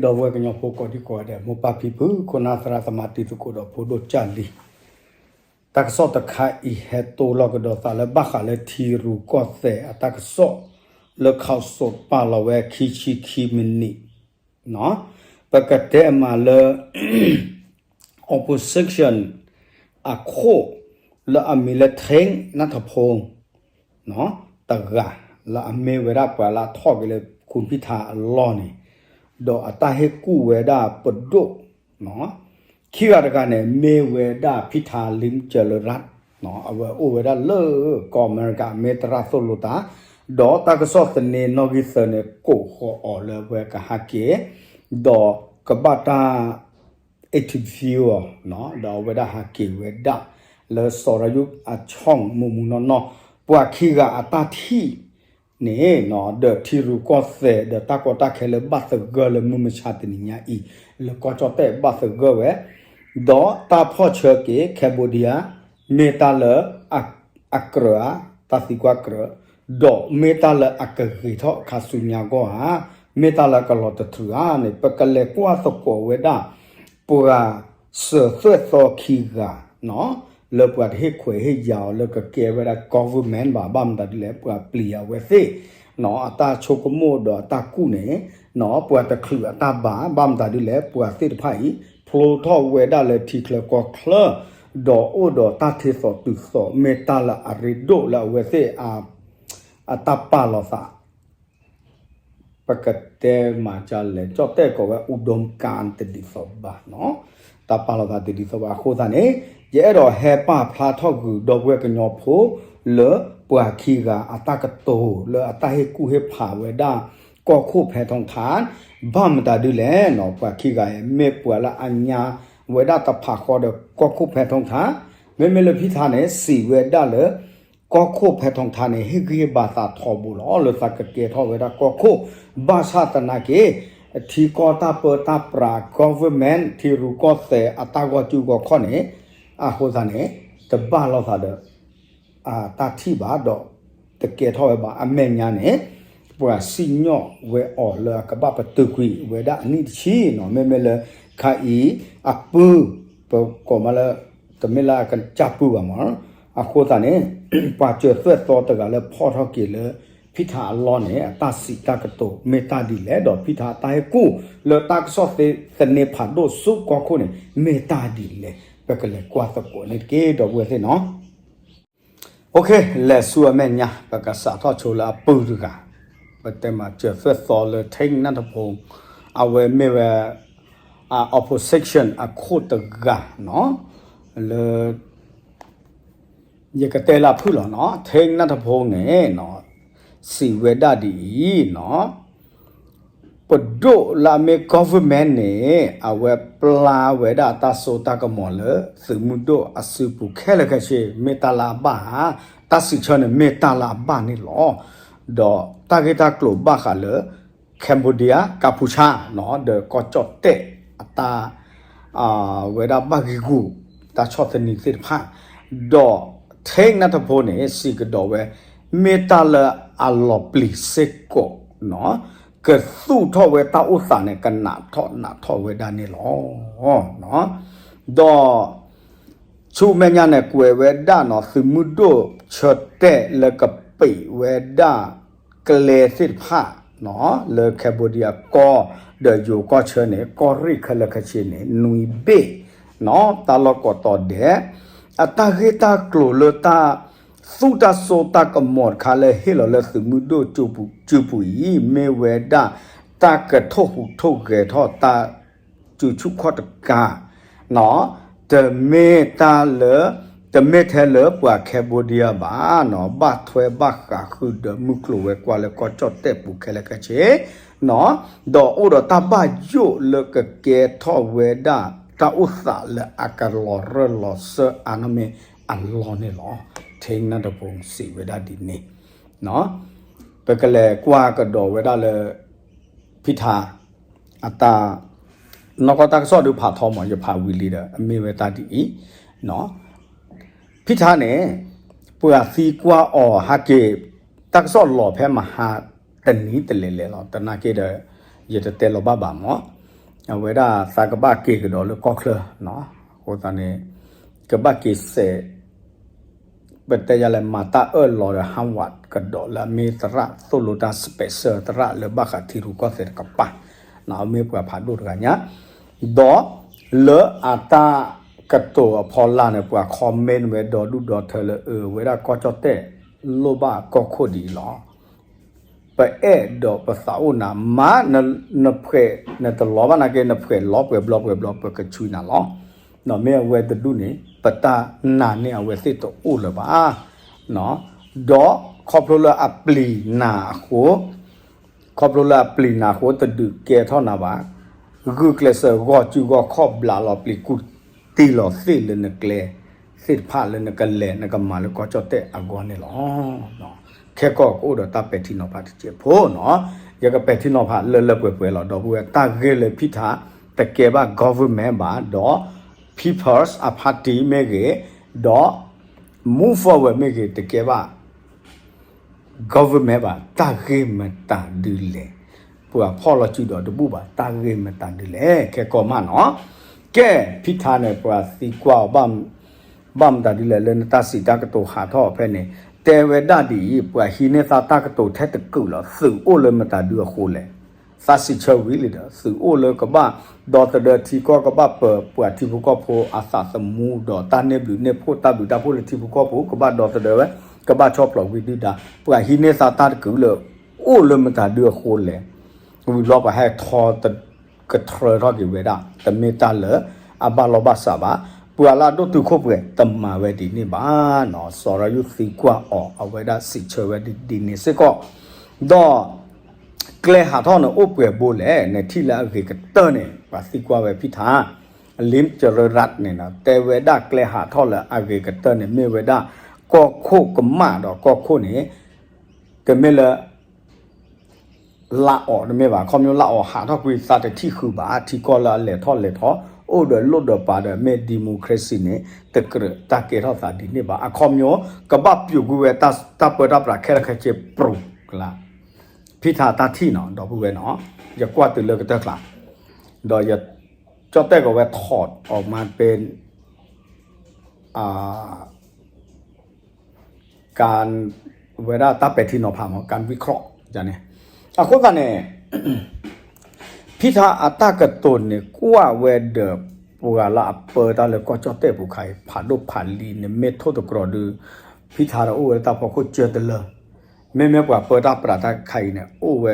ဒီပုၢ်ဝဲၢ်ကညီဖိကိးဒံကိးဂၤဒဲး မိၢ်ပၢ်ဖံဖု ခိၣ်နၢ်သရၣ်သမါတံၤသကိးဒီးဖိဒိၣ်ကၢ်လံၤ, တၢ်ကစီၣ်တခါအံၤ ဟဲတိၢ်လီၤကဒီးသးလၢဘၣ်ဃးလၢထံရူၢ်ကီၢ်သဲးအတၢ်ကစီၣ် လၢ Council ပာ်လီၤဝဲခံဆံခံမံးနံး ပကတဲမးလၢ opposition အခိၣ် လၢအမံၤလၢ ထ့နၢ်ထဖိ တဂၤ လၢအမ့ၢ်ဝဲဒၣ်ပှၤလၢအထီၣ်က့ၤလၢ ခူၣ်ဖံထါအလီၢ်န့ၣ်, ဒီးအတၢ်ဟ့ၣ်ကူၣ်ဝဲဒၣ်ပဒိၣ် ခံဂၤတဂၤန့ၣ် မ့ၢ်ဝဲဒၣ်ဖံထါလံကၢၤလရၣ်, အဝဲအိၣ်ဝဲဒၣ်လၢကီၢ်အမဲရကၤ မ့ၢ်သရၣ်သိၣ်လိတၢ်, ဒီးတၢ်ကစီၣ်သန့နီၣ်ဂံၢ်သၢန့ၣ် ကိးဃီၤအီၤလၢအဝဲကဟးက့ၤ, ဒီးကဘၣ်တၢ် interview အီၤ, ဒီးအဝဲဒၣ်ဟးက့ၤဝဲဒၣ် လၢစီၤရၤယူၣ်အဆီၣ်မူးမူးနီၢ်နီၢ်, ပှၤခံဂၤအတၢ်ထံၣ်န့ၣ် ဒီးထံရူၢ်ကီၢ်သဲး ဒီးတၢ်ကီတၢ်ခဲလၢဘၣ်သဂၢၢ်လၢမုၢ်မဆါတနံၤညါအံၤ လၢကီၢ်ကၠီၣ်တဲၣ်ဘၣ်သဂၢၢ်ဝဲ, ဒီးတၢ်ဖီၣ်ဆၢက့ၤ Cambodia မ့ၢ်တၢ်လၢ အကြၢးဧါ, တၢ်သံကွၢ်ကြၢး, ဒီးမ့ၢ်တၢ်လၢအကဂ့ၤထီၣ်ခါဆူညါအဂီၢ်ဧါ, မ့ၢ်တၢ်လၢအကလီၤတတြူာ်ဧါန့ၣ် ပကလဲၤကွၢ်သကိးဝဲဒၣ် ပှၤစၢၤသွဲၣ်သီခံဂၤ လၢပှၤတဟ့ၣ်ခွဲးဟ့ၣ်ယာ်အီၤလၢကကဲဝဲဒၣ် government ဘၣ်, ဘၣ်မတၤဒ်လဲၣ် ပှၤပျံၤအဝဲသ့ၣ် အတၢ်ဆိကမိၣ်ဒီးအတၢ်ကူၣ်န့ၣ် ပှၤတချုးအတၢ်ဘၣ်, ဘၣ်မတၤဒ်လဲၣ် ပှၤသ့ၣ်တဖၣ်အံၤ ဖျိထီၣ်ဝဲဒၣ်လၢထံချၢကီၢ်ချၢ, ဒီးအိၣ်ဒီးတၢ်ထ့သိးတုၤသိး မ့ၢ်တၢ်လၢအရ့ဒိၣ်လၢအဝဲသ့ၣ် အတၢ်ပာ်လီၤသး ပကတဲမၤဒ်လဲၣ် ကၠီၣ်တဲၣ်ကိးဝဲ အူဒိကၣ်တဒ်သိးဘၣ်နီၤ, တၢ်ပာ်လီၤသးတဒ်သိးဘၣ်အဃိသတးန့ၣ် ယအဲၣ်ဒိးဟဲပာ်ဖျါထီၣ်ကွံာ်ဒီပုၢ်ဝဲၢ်ကညီဖိ လၢပှၤခံဂၤအတၢ်ကတိၤလၢအတၢ်ဟ့ၣ်ကူၣ်ဟ့ၣ်ဖးဝဲဒၣ် ကီၢ်ခိၣ်ဖဲထီထါ, ဘၣ်မတၤဒ်လဲၣ်နီၤ ပှၤခံဂၤအံၤ မ့ၢ်ပှၤလၢအညါဝဲဒၣ်တဖးဃီဒီးကီၢ်ခိၣ်ဖဲထီထါ, မ့မ့ၢ်လၢဖံထါန့ၣ် စံးဝဲဒၣ်လၢ ကီၢ်ခိၣ်ဖဲထီထါန့ၣ် ဟ့ၣ်ဂံၢ်ဟ့ၣ်ဘါသးထီဘိလီၤ လၢသးကကဲထီၣ်ဝဲဒၣ်ကီၢ်ခိၣ်, ဘၣ်ဆၣ်သနာ်က့ ထံကီၢ်တၢ်ပၢတၢ်ပြး government ထံရူၢ်ကီၢ်သဲးအတၢ်ဂီၢ်စုဂီၢ်ခီၣ်န့ၣ်, အဃိသတးန့ၣ် တဘၣ်လိာ်သးဒီး တၢ်ထံၣ်ဘၣ်ဒီး တကဲထီၣ်ဝဲဘၣ် အမဲာ်ညါန့ၣ် ပှၤစံၣ်ညီၣ်ဝဲအီၤလၢအကဘၣ်ပတုာ်ကွံာ်ဝဲဒၣ်အနံၣ်တဆံနီၤ, မ့မ့ၢ်လၢခါအံၤအပုၢ် ပကိးမးလၢ တမ့ၢ်လၢအကစၢ်ပုၢ်ဘၣ်မး, အဃိသတးန့ၣ် ပှၤစၢၤသွဲၣ်သီတဂၤလၢဖီၣ်ထီၣ်က့ၤလၢ ဖံထါအလီၢ်န့ၣ် အတၢ်စံးတၢ်ကတိၤမ့ၢ်တၢ်ဒ်လဲၣ်, ဒီးဖံထါအတၢ်ဟ့ၣ်ကူၣ်လၢတၢ်ကစီၣ်သ့သန့ဖးဒိၣ်ဆူကီၢ်ခိၣ်န့ၣ် မ့ၢ်တၢ်ဒ်လဲၣ်, ပကလဲၤကွၢ်သကိးန့ၣ်တက့ၢ် ဒီပုၢ်ဝဲၢ်သ့ၣ်နီၤ. လဲၤဆူအမဲာ်ညါ ပကစးထီၣ်ဆိလၢအပုၢ်တဂၤ, ပတဲမးစၢၤသွဲၣ်သီလၢ ထ့နၢ်ထဖိ, အဝဲမ့ၢ်ဝဲ opposition အခိၣ်တဂၤနီၤ, လၢ ယကတဲလၢအဖုၣ်လီၤနီၤ, ထ့နၢ်ထဖိန့ၣ် စံးဝဲဒၣ်ဒ်အံၤနီၤ, ပဒိၣ်လၢအမ့ၢ် government န့ၣ် အဝဲပျၢ်ဝဲဒၣ်တၢ်စိတၢ်ကမီၤလၢ သုးမုၢ်ဒိၣ်အစုပူၤခဲလၢာ်ခဲဆ့ မ့ၢ်တၢ်လၢအဘၣ်ဧါ, တၢ်စံးဆၢန့ၣ် မ့ၢ်တၢ်လၢအဘၣ်န့ၣ်လီၤ. ဒီးတၢ်ဂ့ၢ်တၢ်ကျိၤဘၣ်ဃးလၢ Cambodia ကၣ်ဖူဆၣ်နီၤ ဒီးကီၢ်ကၠီၣ်တဲၣ်အတၢ် ဝဲဒၣ်ဘၣ်ဂံာ်ဂူာ် တၢ်ဆီၣ်သနံးသ့ၣ်တဖၣ်, ဒီးထ့နၢ်ထဖိန့ၣ် စံးကဒီးဝဲ မ့ၢ်တၢ်လၢအလီၤပျံၤစ့ၢ်ကီးနီၤ, ကသူၣ်ထီၣ်ဝဲတၢ်အိၣ်သးန့ၣ် ကနးထီၣ်နးထီၣ်ဝဲဒၣ်န့ၣ်လီၤ. ဒီး ဆူမဲာ်ညါန့ၣ် ကွဲးဝဲဒၣ်နီၤ သုးမုၢ်ဒိၣ်ဆၢတဲာ်လၢကပံးဝဲဒၣ် ကျဲသ့ၣ်တဖၣ်နီၤ လၢ Cambodia ကီၢ် ဒီးယိၤကီၢ်ဆၢန့ၣ် ကီၢ်ရ့ၣ်ခဲလၢာ်ခဲဆ့န့ၣ် နွံဘ့ၣ်နီၤ တၢ်လီၢ်ကိးတီၤဒဲး အတၢ်ဂ့ၢ်တၢ်ကျိၤလၢတၢ် သူၣ်တၢ်စိတၢ်ကမီၤတခါလၢဟ့ၣ်လီၤလၢသုးမုၢ်ဒိၣ်စုပူၤအံၤ မ့ၢ်ဝဲဒၣ် တၢ်ကထိၣ်ဟူးထိၣ်ဂဲၤထီၣ်တၢ် စုဆူၣ်ခီၣ်တကး တမ့ၢ်တၢ်လၢ တမ့ၢ်ထဲလၢပှၤ Cambodia ဘၣ်နီၤ ဘၣ်ထွဲဘၣ်ဃးဃုာ်ဒီးမုၢ်ကျိၤဝဲၤကွာ်လၢကီၢ်ကၠီၣ်တဲၣ်ပူၤခဲလၢာ်ခဲဆ့နီၤ ဒီးအိၣ်ဒီးတၢ်ဘၣ်ယိၣ်လၢကကဲထီၣ်ဝဲဒၣ် တၢ်အိၣ်သးလၢအကလီၤရၢၢ်လီၤစၢၤအါနီၢ်မ့ၢ်အလီၢ်န့ၣ်လီၤ. ထ့နၢ်ထဖိစံးဝဲဒၣ်ဒ်န့ၣ် ပကလဲၤကွၢ်ကဒီးဝဲဒၣ်လၢ ဖံထါ အတၢ် နီၢ်ကီၢ်တၢ်ကစီၣ်ဒုးဖးထီမး ယဖးဝံၤလံဒီး အမ့ၢ်ဝဲတၢ်ဒ်အံၤ ဖံထါန့ၣ် ပှၤသံကွၢ်အီၤဟဲက့ၤ တၢ်ကစီၣ်လီၤဖဲမဟါတနံၤတလဲၤလဲၤလီၤ သနာ်က့ဒီး ယတတဲလီၤဘၣ်ဘၣ်မး အဝဲဒၣ်သးကဘၣ်က့ၤကဒီးလၢကီၢ်ချၢ, အဃိသတးန့ၣ် ကဘၣ်က့ၤစဲး ပတဲယၤလဲၣ် မၤတၢ်အၢၣ်လီၤဒီး Howard ကဒီးလၢအမ့ၢ်သရၣ်သိၣ်လိတၢ် special သရၣ်လၢဘၣ်ဃးထံရူၢ်ကီၢ်သဲးတကပၤ, အမ့ၢ်ပှၤဖးဒိၣ်တဂၤညါ, ဒီးလၢအတၢ်ကတိၤအဖီလာ်န့ၣ် ပှၤ comment ဝဲဒီဒူၣ်ဒီထၢလၢအဝဲဒၣ်ကီၢ်ကၠီၣ်တဲၣ်လိၣ်ဘၣ်ကီၢ်ခိၣ်ဒ်အံၤလီၤ. ပအဲၣ်ဒိးပသးအိၣ်နၤ, မ့ၢ်နဖှဲး နတလီၤဘၣ်နာ်က့ နဖှဲးလီၤပှဲၤဘျီပှဲၤဘျီ ပကဆှံနၤလီၤ. မ့ၢ်အဝဲတဒူၣ်န့ၣ် ပတၢ်နာ်န့ၢ်အဝဲသ့ၣ်တအိၣ်လၢၤဘၣ်. ဒီးခီဖျိလၢအပျံၤနၤအဃိ, ခီဖျိလၢအပျံၤနၤအဃိ တဒုးကဲထီၣ်နၤဘၣ်. ဂုာ်ကျဲးစၢးဂီၤစုဂီၤခီၣ်ဘျးလီၤပျံၤကူၣ်တံၢ်လီၤသ့ၣ်လၢနကျဲ သ့ၣ်တဖၣ်လၢနကလဲၤနကမၤလၢကီၢ်ကၠီၣ်တဲၣ်အဂီၢ်န့ၣ်လီၤ. ခဲကီၢ်ကအိၣ်ဒီးတၢ်ပဲာ်ထံနီၤဖးတစဲးဖိနီၤ, ယကပဲာ်ထံနီၤဖးလၢလၢပှဲၤပှဲၤလီၤ. ဒီပုၢ်ဝဲၢ်တၢ်ဂ့ၢ်လၢဖံထး တကဲဘၣ် government ဘၣ်, ဒီး People's အ party မ့ၢ်ဂ့ၤ, ဒီး Move Forward မ့ၢ်ဂ့ၤ တကဲဘၣ် government ဘၣ်, တၢ်ဂ့ၢ်မတၤဒုလဲၣ်. ပှၤဖီၣ်လီၤစုဒီးတဘူၣ်ဘၣ်, တၢ်ဂ့ၢ်မတၤဒုလဲၣ် ခဲကီၢ်မးနီၤ. ကဲ ဖံထးန့ၣ် ပှၤသံကွၢ်အီၤ ဘၣ်မတၤဒုလဲၣ် လၢနတၢ်စံးတၢ်ကတိၤဟးထီၣ်ဖဲန့ၣ်, တဲဝဲဒၣ်ဒ်အံၤ, ပှၤဟံးန့ၢ်သးတၢ်ကတိၤထဲတကုာ်လီၤ, သုးအိၣ်လၢမတၤဒုအဃိလဲၣ်. သးစံးဆၢဝံၤလံဒီး သုးအိၣ်လၢကဘၣ်ဒီသဒၢထံကီၢ် ကဘၣ်ပၢၤပှၤထံဖိကီၢ်ဖိအသးသမူ ဒီးတၢ်န့ၢ်ဘျုးန့ၢ်ဖှိၣ် တၢ်ဘျုးတၢ်ဖှိၣ်လၢထံဖိကီၢ်ဖိ ကဘၣ်ဒီသဒၢဝဲ, ကဘၣ်ဆီၣ်ဖျိးဝံၤဒုၣ်ဒါ, ပှၤဟံးန့ၢ်သးတၢ်တကုာ်လၢ အိၣ်လၢမတၤဒုအဃိလဲၣ်. ဝံၤဘျီပှၤဟဲထီ ကထြၢထီၣ်က့ၤဝဲဒၣ်, တမ့ၢ်တၢ်လၢအဘၣ်လီၢ်ဘၣ်စးဘၣ်. ပှၤလၢအဒိၣ်တုာ်ခိၣ်ပှဲၤတမၤဝဲဒ်န့ၣ်ဘၣ်နီၤ. စီၤရၣ်ယူၣ်သံကွၢ်အီၤ အဝဲဒၣ်စံးဆၢဝဲဒ်န့ၣ်စ့ၢ်ကီး, ဒီး ကျဲဟးထီၣ်န့ၣ်အိၣ်ပှဲၤဘိလဲၣ်, နထံၣ်လၢအဂ့ၤကတၢၢ်န့ၣ် ပှၤသံကွၢ်ဝဲဖံထး, လ့ကရၢရၣ်န့ၣ်နီၤ တဲဝဲဒၣ်ကျဲဟးထီၣ်လၢအဂ့ၤကတၢၢ်န့ၣ် မ့ၢ်ဝဲဒၣ် ကီၢ်ခိၣ်ကမၣ်ဒီးကီၢ်ခိၣ်န့ၣ် တမ့ၢ်လၢ လါအီးတမ့ၢ်ဘၣ်, ခီဖျိလါအီးဟးထီၣ်ကွံာ်သးတထံၣ်ဃုာ်ဘၣ်, ထံကီၢ်လၢအလဲၤထီၣ်လဲၤထီ အိၣ်ဒီးလိၣ်ဒီးပၤဒီးမ့ၢ် democracy န့ၣ် တကြၢးတၢ်ကဲထီၣ်သးဒ်န့ၣ်ဘၣ်. အခီပညီ ကဘၣ်ပျိာ်ကွံာ်ဝဲတၢ်ပၢတၢ်ပြးခဲလၢာ်ခဲဆ့ပြူၤကျါ, ဖံထးတၢ်ထံၣ်နီၤ ဒီပုၢ်ဝဲၢ်နီၤ, ယကွၢ်တုၤလၢကတၢၢ်ကျါ, ဒီးယကၠီၣ်တဲၣ်ကီးဝဲ ထီၣ်အီၤမးပဲ က ဝဲဒၣ်တၢ်ပဲာ်ထံနီၤဖးမး က ဝံခီၣ်န့ၣ်, အဃိသတးန့ၣ် ဖံထးအတၢ်ကတိၤန့ၣ် ကွၢ်ဝဲဒီး ပှၤလၢအပၢတၢ်လၢကီၢ်ကၠီၣ်တဲၣ်ပူၤခါအံၤ ဖးဒိၣ်ဖးလံၤန့ၣ် မ့ၢ်ထိၣ်သတြီၤဒုး ဖံထးဒီးအိၣ်ဝဲလၢတၢ်ဖီခိၣ်ကၢတလၢ, မ့မ့ၢ်ပှၤပၢတၢ်ပြးတၢ်ခါအံၤန့ၣ် အိၣ်ဝဲ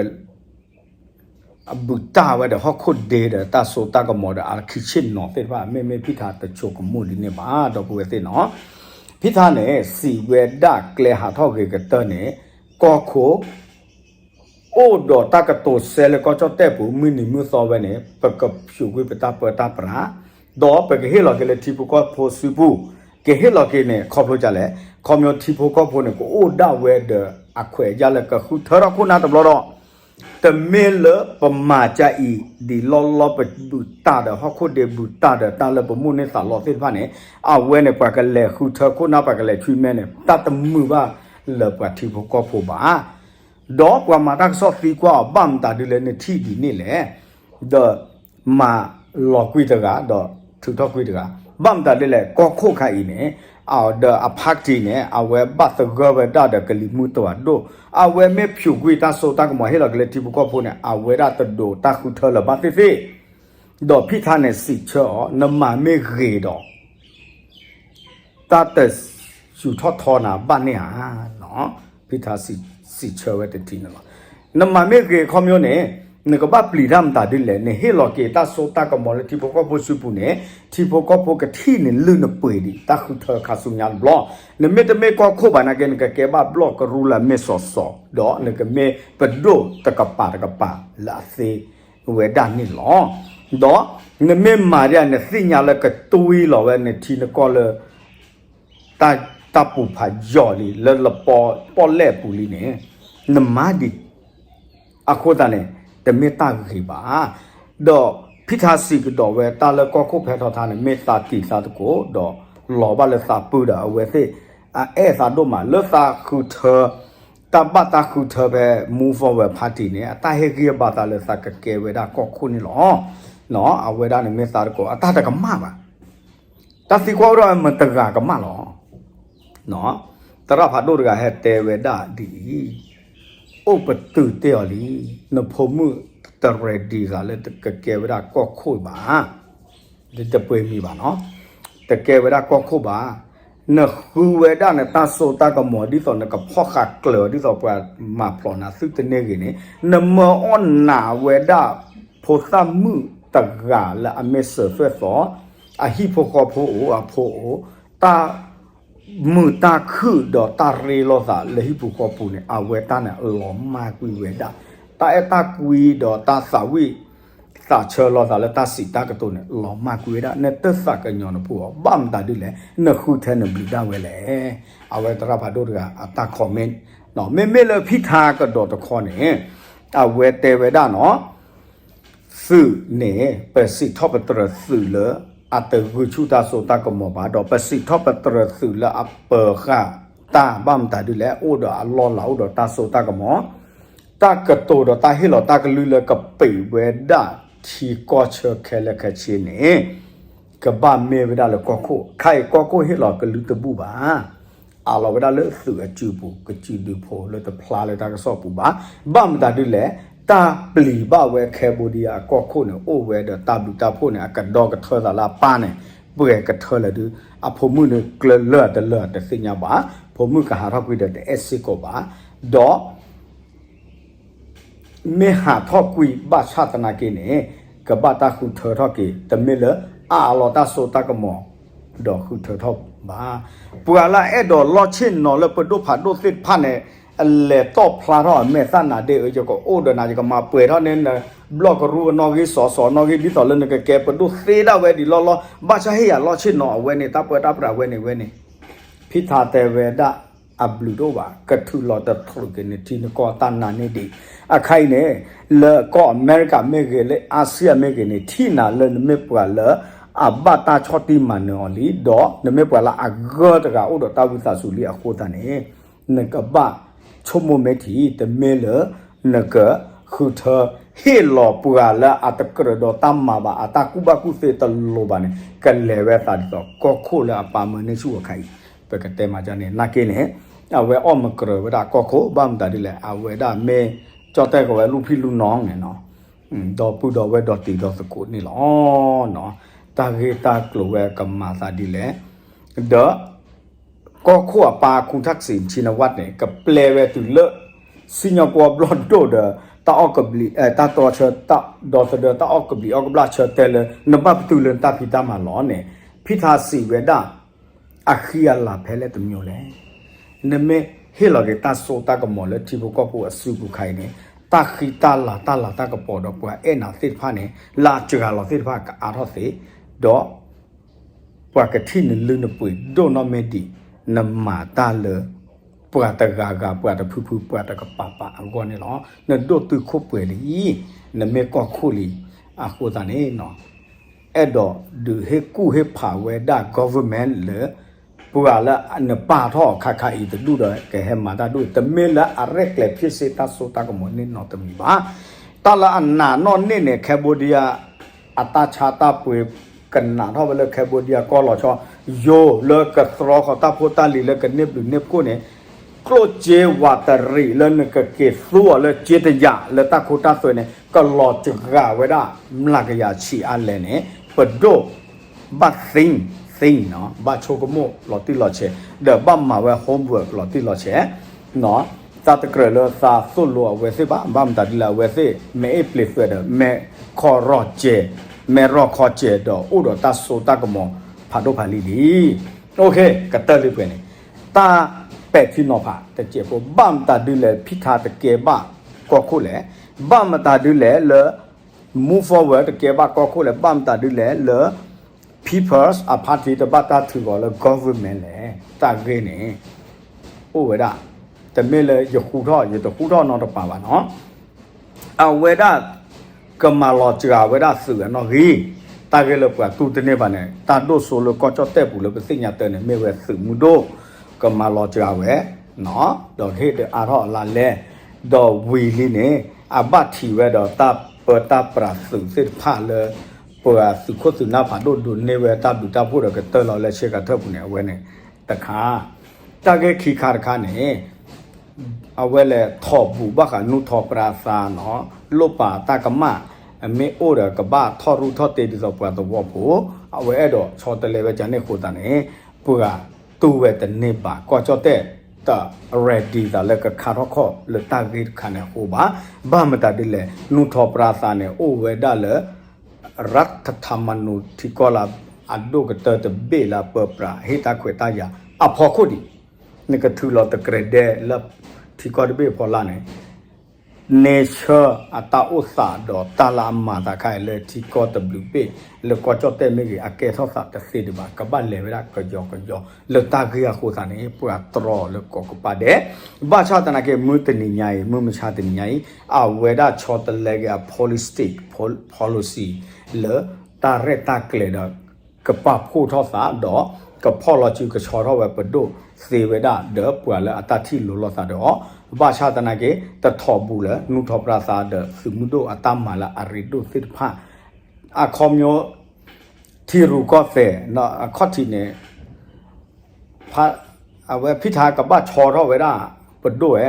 အဘုၣ်တၢ်ဝဲဒီးဟီၣ်ခိၣ်ဒ့ဒီးတၢ်စိတၢ်ကမီၤဒီးအခံဆ့ၣ်နီၤသ့ၣ်တဖၣ် မ့မ့ၢ်ဖံထးတဆိကမိၣ်ဒ်န့ၣ်ဘၣ် ဒီပုၢ်ဝဲၢ်သ့ၣ်နီၤ. ဖံထးန့ၣ် စံးဝဲဒၣ်ကျဲဟးထီၣ်ဂ့ၤကတၢၢ်န့ၣ် ကီၢ်ခိၣ် အိၣ်ဒီးတၢ်ကတိၤစဲလၢကီၢ်ကၠီၣ်တဲၣ်ပူၤ မုၢ်နံၤမုၢ်သီဝဲန့ၣ် ပကဖျိးကွံာ်ပတၢ်ပၢတၢ်ပြး, ဒီးပကဟ့ၣ်လီၤက့ၤလၢထံဖိကီၢ်ဖိစုပူၤ, ကဟ့ၣ်လီၤက့ၤန့ၣ် ခီဖျိဒ်လဲၣ်, ခီဖျိထံဖိကီၢ်ဖိန့ၣ် ကအိၣ်ဒၣ်ဝဲဒီးအခွဲးအယာ်လၢကဃုထၢထီၣ်ခိၣ်နၢ်တဘျီဒီး တမ့ၢ်လၢပမၤကါအံၤ ဒ်လီၢ်လီၢ်ပဘုၣ်တၢ်ဒီးဟီၣ်ခိၣ်ဒ့ဘုၣ်တၢ်ဒီးတၢ်လၢပမိၣ်န့ၢ်သးလီသ့ၣ်တဖၣ်န့ၣ်, အဝဲန့ၣ် ပှၤကလဲၤဃုထၢခိၣ်နၢ် ပှၤကလဲၤဆွံမဲန့ၣ် တၢ်တမုာ်ဘၣ်လၢပှၤထံဖိကီၢ်ဖိဘၣ်. ဒီးပှၤမၤတၢ်ကစီၣ်သံကွၢ်အီၤ ဘၣ်မတၤဒ်လဲၣ်နထံၣ်ဒ်န့ၣ်လဲၣ်, ဒီးမၤလီၤကွံာ်တဂၤ ဒီးထုးထီၣ်ကွံာ်တဂၤ, ဘၣ်မတၤဒ်လဲၣ် ကီၢ်ခိၣ်ခါအံၤန့ၣ် ဒီးအ party န့ၣ် အဝဲဘၣ်သဂၢၢ်ဝဲဒၣ်ဒီးကလံၤမုၢ်တဝးဒိၣ်, အဝဲမ့ၢ်ဖျိးကွံာ်တၢ်စိတၢ်ကမီၤဟ့ၣ်လီၤက့ၤလၢထံဖိကီၢ်ဖိန့ၣ် အဝဲဒၣ်တဒိးတၢ်ဃုထၢလၢၤဘၣ်သ့ၣ်သ့ၣ် ဒီးဖံထါန့ၣ်စံးဆၢအီၤ နမၤမ့ၢ်ဂ့ၤဒီး တၢ်တစူၤထီၣ်ထီနၤဘၣ်န့ၣ်ဧါ. ဖံထါစံးဆၢဝဲတထံၣ်န့ၣ်လီၤ. နမၤမ့ၢ်ဂ့ၤခီပညီန့ၣ် နကဘၣ်ပျံၤတၢ်မတၤဒ်လဲၣ်, နဟ့ၣ်လီၤက့ၤတၢ်စိတၢ်ကမီၤလၢထံဖိကီၢ်ဖိစုပူၤန့ၣ် ထံဖိကီၢ်ဖိကထံၣ်န့ၣ်လုၢ်နပှ့ၤဒံး တၢ်ဃုထၢခါဆူညါတဘျီ, နမ့ၢ်တမ့ၢ်ကီၢ်ခိၣ်ဘၣ်နာ်က့ နကကဲဘၣ်ဘျီၣ်ကရူၢ်လၢမ့ၢ်စီၤစီၤ ဒီးနကမ့ၢ်ပဒိၣ်တကပၤတကပၤလၢအသ့ဝဲဒၣ်န့ၣ်လီၤ. ဒီးနမ့ၢ်မၤဒ်နသ့ၣ်ညါလၢကတွံလီၤဝဲနထံနကီၢ်လၢ တၢ်ပူၤဖးယိာ်လံ လၢလပီပီၣ်လဲၣ်အပူၤလံန့ၣ် နမၤဒံး အဃိသတးန့ၣ် တမ့ၢ်တၢ်ဂ့ၤဘၣ်. ဒီးဖံထါစံးကဒီးဝဲတၢ်လၢကီၢ်ခိၣ်ဖဲထီထါန့ၣ် မ့ၢ်သးတံၤသးသကိး ဒီးလီၤဘၣ်လၢသးပူၤဒီးအဝဲသ့ၣ် အအဲၣ်သးဒိၣ်မးလၢသးဃုထၢ တၢ်ဘၣ်တၢ်ဃုထၢဖဲ Move Forward Party န့ၣ် အတၢ်ဟ့ၣ်ဂံၢ်ဘါသးလၢသးကကဲဝဲဒၣ်ကီၢ်ခိၣ်န့ၣ်လီၤ. အဝဲဒၣ်န့ၣ်မ့ၢ်သးတကိး အတၢ်တကမၣ်ဘၣ်. တၢ်သံကွၢ်အိၣ်ထီၣ်ဝဲမတၤတဂၤကမၣ်လီၤ. သရၣ်ဖးဒိၣ်တဂၤဟဲတဲဝဲဒၣ်ဒ်အံၤ, အိၣ်ပတုာ်တဲအီၤလံ, နဖိမုၣ်တ ready သးလၢကကဲဝဲဒၣ်ကီၢ်ခိၣ်ဘၣ်. တပှ့ၤမံၤဘၣ်နီၤ, တကဲဝဲဒၣ်ကီၢ်ခိၣ်ဘၣ်. နဃုဝဲဒၣ်နတၢ်စိတၢ်ကမီၤ ဒ်သိးနကဖီၣ်ဃာ်ကျၢၤ ဒ်သိးပှၤမၤဖျိးနၤသုတန့ၢ်ဂ့ၤန့ၣ်, နမၢအီၣ်နာ်ဝဲဒၣ် ဖိသၣ်မုၣ်တဂၤလၢအမ့ၢ်စၢၤသွဲၣ်သီ, အဟံၣ်ဖိဃီဖိအိၣ် အဖိအိၣ်, တၢ် မုာ်တၢ်ခုၣ်ဒီးတၢ်ရ့လိာ်သးလၢဟံၣ်ပူၤဃီပူၤန့ၣ် အဝဲတၢ်န့ၣ်လီၤမၢ်ကွံာ်ဝဲဒၣ်. တၢ်အဲၣ်တၢ်ကွံဒီးတၢ်သးဝံၣ်သးဆၢလိာ်သးလၢတၢ်စံးတၢ်ကတိၤန့ၣ် လီၤမၢ်ကွံာ်ဝဲဒၣ်. နတသးကညီၤနဖိအီၤ ဘၣ်မတၤဒ်လဲၣ်, နဃုထၢနဘျုးဒၣ်ဝဲလဲၣ်. အဝဲသရၣ်ဖးဒိၣ်တဂၤအတၢ် comment, မ့မ့ၢ်လၢဖံထါကဒီးတခီန့ၣ် အဝဲတဲဝဲဒၣ်နီၤ သုးန့ၣ် ပစံးထီၣ်ပတြၢၤသုးလၢ အတဂုာ်ဆူၣ်တၢ်စိတၢ်ကမီၤဘၣ်, ဒီးပစံးထီၣ်ပတြၢၤသုးလၢအပၢၤဃာ်တၢ် ဘၣ်မတၤဒ်လဲၣ်, အိၣ်ဒီးအလီၢ်လၤ အိၣ်ဒီးတၢ်စိတၢ်ကမီၤ, တၢ်ကတိၤဒီးတၢ်ဟ့ၣ်လီၤတၢ်ကလုၢ်လၢကပံးဝဲဒၣ်ထံကီၢ်ဆၢခဲလၢာ်ခဲဆ့န့ၣ် ကဘၣ်မ့ၢ်ဝဲဒၣ်လၢကီၢ်ခိၣ်, ခဲအံၤကီၢ်ခိၣ်ဟ့ၣ်လီၤကလုၢ်တဘူၣ်ဘၣ်. အးလီၤဝဲဒၣ်လၢသုးအစုပူၤ ကစုဒုဖိလၢတဖျါလၢတၢ်ကစီၣ်ပူၤဘၣ်. ဘၣ်မတၤဒ်လဲၣ်, တၢ်ပျံၤဘၣ်ဝဲ Cambodia အကီၢ်ခိၣ်န့ၣ် အိၣ်ဝဲဒီးတၢ်ဘျုးတၢ်ဖှိၣ်န့ၣ် အကဒီကထၢသးလၢအပၢ်န့ၣ် ပှဲၤကထၢလၢာ်ဒုး အဖိမုၣ်န့ၣ်ကျၢၤလၢာ်တလၢာ်တသ့ၣ်ညါဘၣ်, ဖိမုၣ်ကဟးထီၣ်ကွံာ်ဒီးတအဲၣ်စ့ၢ်ကီးဘၣ်, ဒီး မ့ၢ်ဟးထီၣ်ကွံာ်ဘၣ်ဆၣ်သနာ်က့န့ၣ် ကဘၣ်တၢ်ဃုထၢထီၣ်က့ၤ, တမ့ၢ်လၢအအးလီၤတၢ်စိတၢ်ကမီၤ ဒီးဃုထၢထီၣ်ဘၣ်. ပှၤလၢအအဲၣ်ဒိးလီၢ်ဆ့ၣ်နီၤလၢပဒိၣ်ဖးဒိၣ်သ့ၣ်တဖၣ်န့ၣ် အလဲၤတီၣ်ဖျါထီၣ်အမဲာ်သၣ်နၤဒ့ၣ်ဧၢ, ယကအိၣ်ဒီးနၤ ယကမၤပှဲၤထီၣ်န့ၢ်န ဘျီၣ်ကရူၢ်အနီၣ်ဂံၢ် စီၤစီၤနီၣ်ဂံၢ် ဒ်သိးလၢနကကဲပဒိၣ်သ့ဒၣ်ဝဲဒံးလီၢ်လီၢ်, ဘၣ်ဆၣ်ဟ့ၣ်ယၤလီၢ်ဆ့ၣ်နီၤအဝဲန့ၣ် တၢ်ပၢတၢ်ပြးဝဲန့ၣ်ဝဲန့ၣ် ဖံထါတဲဝဲဒၣ် အဘျုးတအိၣ်ဘၣ်, ကထုးလီၤတချုးက့ၤနထံနကီၢ်တၢ်နါန့ၣ်ဒံး. အခါအံၤန့ၣ် လၢကီၢ်အမဲရကၤမ့ၢ်ဂ့ၤ လၢအါစံၣ်ယၢ်မ့ၢ်ဂ့ၤန့ၣ် ထံၣ်နၤလၢနမ့ၢ်ပှၤလၢအဘၣ်တၢ်ဆီၣ်တံၢ်မၤနၢၤအီၤလံ, ဒီးနမ့ၢ်ပှၤလၢအဂၢၢ်တဂၤအိၣ်ဒီးတၢ်ဝံသးစူၤလံအဃိသတးန့ၣ် နကဘၣ်ဆိကမိၣ်မ့ၢ်ထံ, တမ့ၢ်လၢ နကဃုထၢ ဟ့ၣ်လီၤပှၤလၢအတကြၢးဒီးတၢ်မၤဘၣ် အတၢ်ကူၣ်ဘၣ်ကူၣ်သ့တလိၤဘၣ်န့ၣ် ကလဲၤဝဲသးဒ်သိးကီၢ်ခိၣ်လၢအပၢ်မၢန့ၢ်ဆူၣ်အခါအံၤ, ပကတဲမၤဒ်န့ၣ် နာ်က့န့ၣ် အဝဲအီၣ်မကြၢးဝဲဒၣ်ကီၢ်ခိၣ် ဘၣ်မတၤဒ်လဲၣ် အဝဲဒၣ်မ့ၢ်ကၠီၣ်တဲၣ်ကဝဲလူၢ်ဖံၣ်လူၢ်နီၢ်န့ၣ်နီၤ, ဒီပုၢ်ဒီဝဲၢ်ဒီတံၤဒီသကိးန့ၣ်လီၤ. တၢ်ဂ့ၢ်တၢ်ကျိၤဝဲကမၤသးဒ်လဲၣ်, ဒီး ကီၢ်ခိၣ်အပၢ် ခူၣ်ထၣ်စံး ဆံနဝၣ်န့ၣ် ကပျဲဝဲတုၤလၢ စံၣ်ညီၣ်ကွီၢ်ဘျီၣ်ဒိၣ်ဒီး တၢ်အီၣ်ကဘျံး တၢ်တြီဆၢ ဒီသဒၢတၢ်အီၣ်ကဘျံးအီၣ်ကဘျၣ်ဆၢတဲာ်လၢ နဘၣ်ပတုာ်လၢနတၢ်ဖံးတၢ်မၤလီၤန့ၣ် ဖံထါစံးဝဲဒၣ် အဃံအလၤဖဲလဲၣ်တမံၤလဲၣ်. နမ့ၢ်ဟ့ၣ်လီၤက့ၤတၢ်စိတၢ်ကမီၤလၢထံဖိကီၢ်ဖိအစုပူၤခါအံၤန့ၣ် တၢ်ဃံတၢ်လၤတၢ်လၤတၢ်ကပီၤဒီးပှၤအဲၣ်နၤသ့ၣ်တဖၣ်န့ၣ် လၢအစှၤလီၤသ့ၣ်တဖၣ်ကအါထီၣ်သ့, ဒီး ပှၤကထံၣ်နလုၢ်နပှ့ၤဒိၣ်နီၢ်မ့ၢ်ဒံး နမၤတၢ်လၢ ပှၤတဂၤဂၤ ပှၤတဖုဖု ပှၤတကပၤပၤအဂီၢ်န့ၣ်လီၤ. နဒိၣ်တုာ်ခိၣ်ပှဲၤလံ, နမ့ၢ်ကီၢ်ခိၣ်လံ, အဃိသတးန့ၣ် အဲၣ်ဒိးဒုးဟ့ၣ်ကူၣ်ဟ့ၣ်ဖးဝဲဒၣ် government လၢ ပှၤလၢနပာ်ထီၣ်အခါခါအံၤတဒူၣ်ဒီး ကဟဲမၤတၢ်ဒိၣ် တမ့ၢ်လၢအရဲၣ်ကျဲၤဖံးစ့တၢ်စိတၢ်ကမီၤန့ၣ်နီတမံၤဘၣ်. တၢ်လၢအနာ်နီၣ်န့ၢ်န့ၣ် Cambodia အတၢ်ဆါတၢ်ပှ့ၤ ကနးထီၣ်ဝဲလၢ Cambodia ကီၢ်လီၤဆီ ယိၤလၢကသြီဃီၤတၢ်ဖိတၢ်လံၤလၢကန့ၢ်ဘျုးန့ၢ်ဖှိၣ်န့ၣ် ကျိၣ်စ့ဝးတရံးလၢနကက့ၤသူအီၤလၢစ့တယာ်လၢတၢ်ခိတၢ်သွဲန့ၣ် ကလီၤစှၤဝဲဒၣ် မျးကယၤဆံးအါလဲၣ်န့ၣ် ပဒိၣ် ဘၣ် think think နီၤ ဘၣ်ဆိကမိၣ်လီၤတံၢ်လီၤဆဲး ဒီးဘၣ်မၤဝဲ homework လီၤတံၢ်လီၤဆဲး တၢ်တကြၢးလၢသးသိၣ်လိအဝဲသ့ၣ်ဘၣ်, ဘၣ်မတၤဒ်လဲၣ် အဝဲသ့ၣ် မ့ၢ်အ့ၣ်ပျ့ၤသွဲဒီး မ့ၢ်ခီၣ်ရီၣ်စဲး, မ့ၢ်ရီၣ်ခီၣ်စဲးဒီး အိၣ်ဒီးတၢ်စိတၢ်ကမီၤဖးဒိၣ်ဖးလံၤလံ. အိၣ်ခ့ ကတၢၢ်လံပှဲၤန့ၣ် တၢ်ပဲာ်ထံနီၤဖးတစဲးဖိ ဘၣ်မတၤဒ်လဲၣ် ဖံထါတကဲဘၣ်ကီၢ်ခိၣ်လဲၣ်, ဘၣ်မတၤဒ်လဲၣ်လၢ move forward တကဲဘၣ်ကီၢ်ခိၣ်လဲၣ်, ဘၣ်မတၤဒ်လဲၣ်လၢ People's အ party တဘၣ်တၢ်ထုးဃီၤလၢ government လဲၣ်. တၢ်ဂ့ၢ်န့ၣ် အိၣ်ဝဲဒၣ် တမ့ၢ်လၢယဃူထီၣ် ယတဃူထီၣ်နီတပၤဘၣ်နီၤ. အဝဲဒၣ် ကမၤလီၤစှၤဝဲဒၣ်သုးအနီၣ်ဂံၢ်, တၢ်ဂ့ၢ်လၢပှၤတူၢ်တန့ၢ်ဘၣ်န့ၣ် တၢ်ဒိၣ်စိလၢကီၢ်ကၠီၣ်တဲၣ်ပူၤလၢပသ့ၣ်ညါတၢ်န့ၣ် မ့ၢ်ဝဲသုးမုၢ်ဒိၣ် ကမၤလီၤစှၤဝဲ ဒီးဟ့ၣ်ဒုးအါထီၣ်အလါလဲ, ဒီးဝံၤလံန့ၣ် အဘၣ်ထံးဝဲဒီးတၢ်ပၢတၢ်ပြးသုးသ့ၣ်တဖၣ်လၢ ပှၤသုးခိၣ်သုးနၢ်ဖးဒိၣ်ဒိးန့ၢ်ဝဲတၢ်ဘျုးတၢ်ဖှိၣ်ဒီးကတၢၢ်လီၤလၢဆ့ကၤထၢၣ်ပူၤန့ၣ် အဝဲန့ၣ်တခါ, တၢ်ဂ့ၢ်ခံခါတခါန့ၣ် အဝဲလဲၤထီၣ်ဘူးဘၣ်ဃးနူၢ်ထီၣ်ပြါသါနီၤ, လိၣ်ပာ်တၢ်ကမၣ်, မ့ၢ်အိၣ်ဒီးကဘၣ်ထီၣ်ရူၢ်ထီၣ်တ့ဒ်သိးပှၤသဝီဖိ, အဝဲအဲၣ်ဒိးဆီတလဲဝဲကန့ၣ်အဃိသတးန့ၣ် ပှၤတူၢ်ဝဲတန့ၢ်ဘၣ်, ကီၢ်ကၠီၣ်တဲၣ်တ ready သးလၢကခါထီၣ်ခီၣ်လၢတၢ်ဂ့ၢ်တခါန့ၣ်အဃိဘၣ်. ဘၣ်မတၤဒ်လဲၣ် နူၢ်ထီၣ်ပြါသါန့ၣ် အိၣ်ဝဲဒၣ်လၢ ရၢထထးမနိ ထံကီၢ်လၢအဒိၣ်ကတၢၢ်တဘ့ၣ်လၢအပၢပြးဟ့ၣ်တၢ်ခွဲးတၢ်ယာ်အဖီခိၣ်ဒံး, နကထုးလီၤတကြဲးဒဲလၢထံကီၢ်တဘ့ၣ်ဖီလာ်န့ၣ် nature အတၢ်အိၣ်သးဒီးတၢ်လၢအမၤသးခါအံၤလၢထံကီၢ်တဘျုးဘ့ၣ် လၢကီၢ်ကၠီၣ်တဲၣ်မ့ၢ်ဂ့ၤ အကဲထီၣ်သးတသ့ဒံးဘၣ်, ကဘၣ်လဲၤဝဲဒၣ်ကယီကယီ လၢတၢ်ဂ့ၢ်အဃိသတးန့ၣ် ပှၤတြီလၢကိးကပၤဒဲး, ဘၣ်ဆၣ်သနာ်က့ မုၢ်တနံၤညါအံၤ မုၢ်မဆါတနံၤညါအံၤ အဝဲဒၣ်ဆီတလဲက့ၤအ policy state policy လၢတၢ်ရဲၣ်တၢ်ကျဲၤဒီး ကပာ်ဖှိၣ်ထီၣ်သးဒီး ကဖီၣ်လီၤစုကဆီထီၣ်ဝဲပဒိၣ်သ့ဝဲဒၣ် ဒီးပှၤလၢအတၢ်ထံၣ်လိၤလိာ်သးဒီးအီၤ, ဘၣ်ဆၣ်သနာ်က့ တထီၣ်ဘူးလၢ နူၢ်ထီၣ်ပြါသါဒီးသုးမုၢ်ဒိၣ်အတၢ်မၤလၢအရ့ဒိၣ်သ့ၣ်တဖၣ်, အခီပညီ ထံရူၢ်ကီၢ်သဲး အခီၣ်ထံးန့ၣ် အဝဲဖံထါကဘၣ်ဆီထီၣ်ဝဲဒၣ် ပဒိၣ်ဝဲ,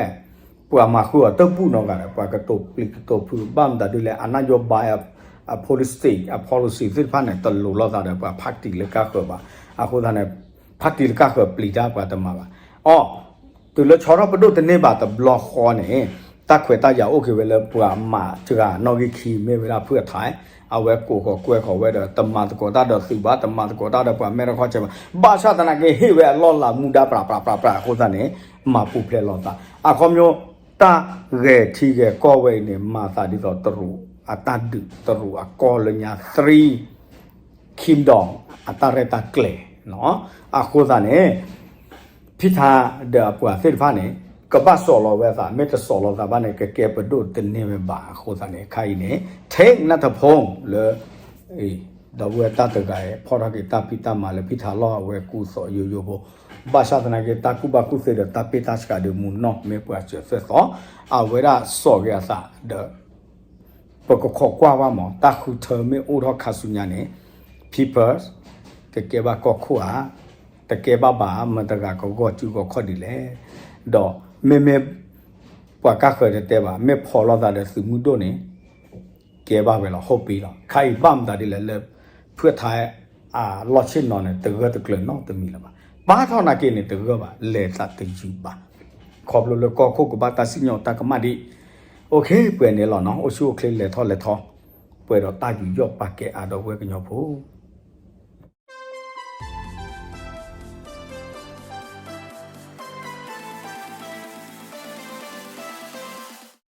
ပှၤမၤဃုာ်အီၤတဘူၣ်နီတဂၤဒီး ပှၤကတိၤပျံၤကတိၤဖုး ဘၣ်မတၤဒ်လဲၣ် အနၢ်ယိဘါ အ policy state အ policy သ့ၣ်တဖၣ်န့ၣ် တလိၤလိာ်သးဒီးပှၤဖးတံၢ်လၢကါဃၢၤဘၣ်. အဃိသတးန့ၣ် ဖးတံၢ်လၢကါဃၢၤပျံၤတၢ်ပှၤတမၤဘၣ်. အီ, တုၤလၢဆီထီၣ်ပဒိၣ်တန့ၢ်ဘၣ်တဘျီဃီန့ၣ် တၢ်ခွဲးတၢ်ယာ်အိၣ်က့ၤဝဲလၢပှၤမၤစှၤနီၣ်ဂံၢ်ခံ မ့ၢ်ဝဲဒၣ်ဖုအထါ, အဝဲကိးဃီၤကွဲဃီၤဝဲဒီး တမၤသကိးတၢ်ဒီးသုးဘၣ်, တမၤသကိးတၢ်ဒီးပှၤမဲထီၣ်ခီၣ်ဆဲးဘၣ်. ဘၣ်ဆၣ်သနာ်က့ ဟ့ၣ်ဝဲအလီၢ်လၤမူဒါပြးပြးပြးပြးအဃိသတးန့ၣ် မၤပူၤဖျဲးလိာ်သး. အခီပညီ တၢ်ဂဲၤထံဂဲၤကီၢ်ဝဲအံၤန့ၣ် မၤသးဒ်သိးတရူးအတၢ်ဒုး တရူးအကီၢ်လၢညါ three kingdom အတၢ်ရဲၣ်တၢ်ကျဲၤ. အဃိသတးန့ၣ် ဖံထါဒီးအပှၤသ့ၣ်တဖၣ်န့ၣ် ကဘၣ်စိာ်လီၤဝဲအသး, မ့ၢ်တစိာ်လီၤသးဘၣ်န့ၣ် ကကဲပဒိၣ်တန့ၢ်ဝဲဘၣ်. အဃိသတးန့ၣ် ခါအံၤန့ၣ် take နၢ်ထၢၣ်ဖိလၢ ဒီပုၢ်ဝဲၢ်တၢ်တဂၤအံၤ ဖီၣ်ထီၣ်က့ၤတၢ်ဖံးတၢ်မၤလၢဖံထါလီၢ်အဝဲကူသိးယိယိဖိ, ဘၣ်ဆၣ်သနာ်က့ တၢ်ကူၣ်ဘၣ်ကူၣ်သ့ဒီးတၢ်ပ့ၢ်တၢ်ဆှးဒီးမူနီၢ် မ့ၢ်ပှၤစၢၤသွဲၣ်သီ, အဝဲဒၣ်စိာ်က့ၤအသးဒီး ပကခိးကွၢ်ဘၣ်မး တၢ်ဃုထၢမ့ၢ်အိၣ်ထီၣ်ခါဆူညါန့ၣ် People's ကကဲဘၣ်ကီၢ်ခိၣ်ဧါ, တကဲဘၣ်ဘၣ် မတၤတဂၤကဂီၢ်စုဂီၢ်ခီၣ်ဒ်လဲၣ်. ဒီးမ့မ့ၢ် ပှၤကါဃၢၤတတဲဘၣ် မ့ၢ်ဖီၣ်လိာ်သးဒီးသုးမုၢ်ဒိၣ်န့ၣ် ကဲဘၣ်ဝဲလီၤ ဟိၣ်ပ့ၤလီၤ. ခါအံၤဘၣ်မတၤဒ်လဲၣ်လၢ ဖုအထါအလီၢ်ဆ့ၣ်နီၤန့ၣ် တဂၢၢ်တကျၢၤနီတမံၤလၢၤဘၣ်. ပာ်ထီၣ်နာ်က့န့ၣ် တဂၢၢ်ဘၣ် လဲၤသးတယုၢ်ဘၣ်. ခီဖျိလၢကီၢ်ခိၣ်ကဘၣ်တၢ်စံၣ်ညီၣ်တၢ်ကမၣ်ဒံး. အိၣ်ခ့ ပှဲၤန့ၣ်လီၤနီၤ အိၣ်ဆူၣ်အိၣ်ချ့လဲၤထီၣ်လဲၤထီ ပှဲၤဒီးတၢ်ယူးယီၣ်ပာ်ကဲအါဒီးဝဲကညီဖိ